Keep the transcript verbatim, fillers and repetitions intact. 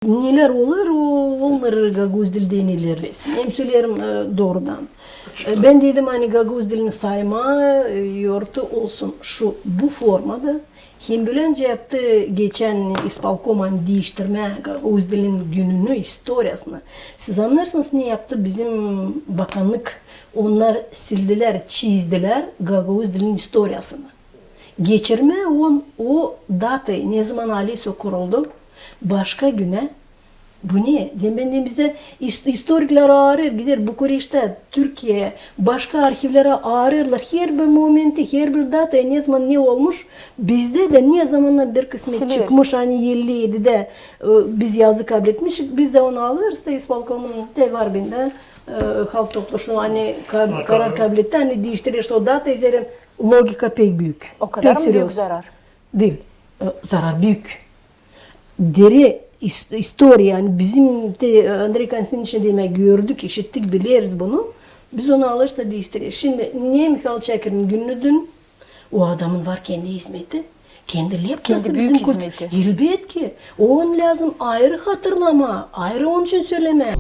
Neler olur, o olmêêr gagauz dilindä neler. Hem söleerim e, doorudan. E, bän dedim, ani gagauz dilini saymaa e, yortu olsun şu, bu formada. Hem bölä yaptı geçän ispolkom, ani diiştirmää gagauz dilin gününü, istoriyasını. Siz annêêrsınız, ne yaptı bizim bakannık? Onnar sildilär, çizdilär gagauz dilin istoriyasını. Geçirmää on, o datayı, nezaman Alisa kuruldu, başka günä. Bu ne? Demäk, bizdä is-, istoriklär aarêêr, gider Bukureştä, Türkiyeyä, başka arhivlerä aarêêrlar herbir momenti, herbir datayı, nezaman ne olmuş. Bizdä dä nezamandan bir kısmet çıkmış, ani elli edidä e, biz yazı kabletmişik, biz dä onu alêrız da ispolkomun da var bendä e, halk topluşu, ani ka-, karar kabletti, ani diiştirer o data üzerä. Logika pek büük. O kadar mı büük zarar? Diil. E, zarar büük. Deri is-, istoriya, ani bizim te, e, Andrey Konstantinoviç için demäk gördük, işittik, bileriz bunu. Biz onu alêrız da diiştireriz. Şindi ne Mihail Çakirin günü dün, o adamın var kendi hizmeti, kendi leptası. Kendi büük hizmeti. Elbetki. Onu lääzım ayırı hatırlamaa, ayırı onun için sölemää.